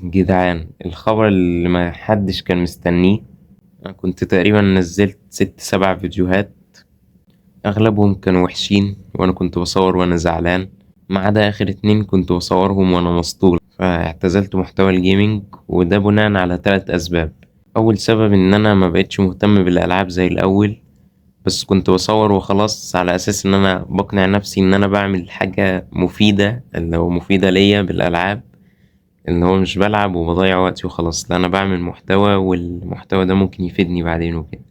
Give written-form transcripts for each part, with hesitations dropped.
جدعان، الخبر اللي ما حدش كان مستنيه. أنا كنت تقريبا نزلت 6 7 فيديوهات، أغلبهم كانوا وحشين وأنا كنت بصور وأنا زعلان، ما عدا آخر 2 كنت بصورهم وأنا مسطول. فاعتزلت محتوى ال gaming، وده بناء على 3 أسباب. أول سبب إن أنا ما بقتش مهتم بالألعاب زي الأول، بس كنت بصور وخلاص على أساس إن أنا بقنع نفسي إن أنا بعمل حاجة مفيدة، اللي هو مفيدة ليا بالألعاب، إن هو مش بلعب وبضيع وقتي وخلاص، لا أنا بعمل محتوى والمحتوى ده ممكن يفيدني بعدين وكده.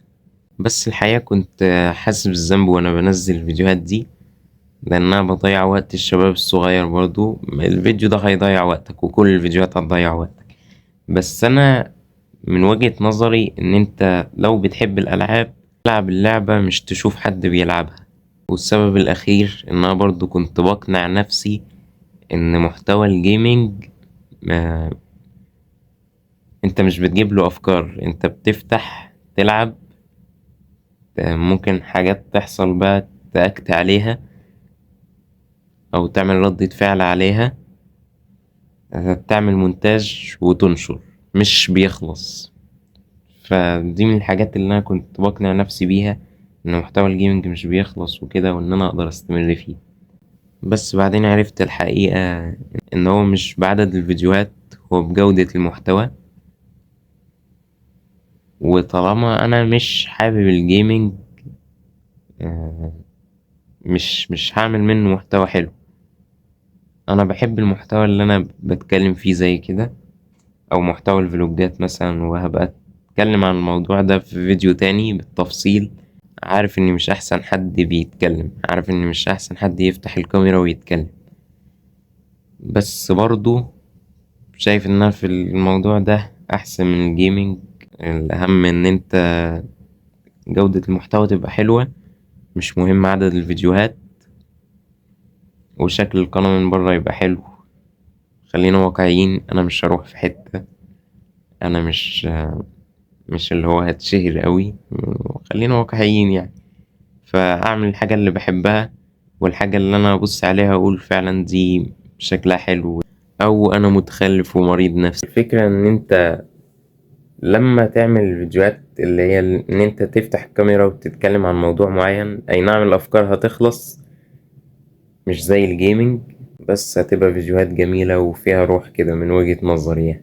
بس الحقيقة كنت حاسس بالذنب وأنا بنزل الفيديوهات دي، لأن أنا بضيع وقت الشباب الصغير برضو. الفيديو ده هيضيع وقتك وكل الفيديوهات هتضيع وقتك، بس أنا من وجهة نظري إن أنت لو بتحب الألعاب تلعب اللعبة مش تشوف حد بيلعبها. والسبب الأخير إن أنا برضو كنت بقنع نفسي إن محتوى ال gaming ما أنت مش بتجيب له أفكار، أنت بتفتح تلعب، ممكن حاجات تحصل بقى ت act عليها أو تعمل ردة فعل عليها، تعمل مونتاج وتنشر، مش بيخلص. فدي من الحاجات اللي أنا كنت بقنع نفسي بيها، إن محتوى ال gaming مش بيخلص وكده، وإن أنا أقدر أستمر فيه. بس بعدين عرفت الحقيقة إن هو مش بعدد الفيديوهات، هو بجودة المحتوى. وطالما أنا مش حابب ال gaming، مش هعمل منه محتوى حلو. أنا بحب المحتوى اللي أنا بتكلم فيه زي كده، أو محتوى الفلوجات مثلا، وهبقى أتكلم عن الموضوع ده في فيديو تاني بالتفصيل. عارف إني مش أحسن حد بيتكلم، عارف إني مش أحسن حد يفتح الكاميرا ويتكلم، بس برضو شايف إن أنا في الموضوع ده أحسن من ال gaming. الأهم إن أنت جودة المحتوى تبقى حلوة، مش مهم عدد الفيديوهات، وشكل القناة من بره يبقى حلو. خلينا واقعيين، أنا مش هروح في حتة، أنا مش اللي هو هتشهر قوي، خلينا واقعيين. فأعمل الحاجة اللي بحبها والحاجة اللي أنا أبص عليها وأقول فعلا دي شكلها حلو، أو أنا متخلف ومريض نفسي. الفكرة إن أنت لما تعمل الفيديوهات اللي هي إن أنت تفتح الكاميرا وتتكلم عن موضوع معين، أي نعم الأفكار هتخلص مش زي ال gaming، بس هتبقى فيديوهات جميلة وفيها روح كده من وجهة نظري.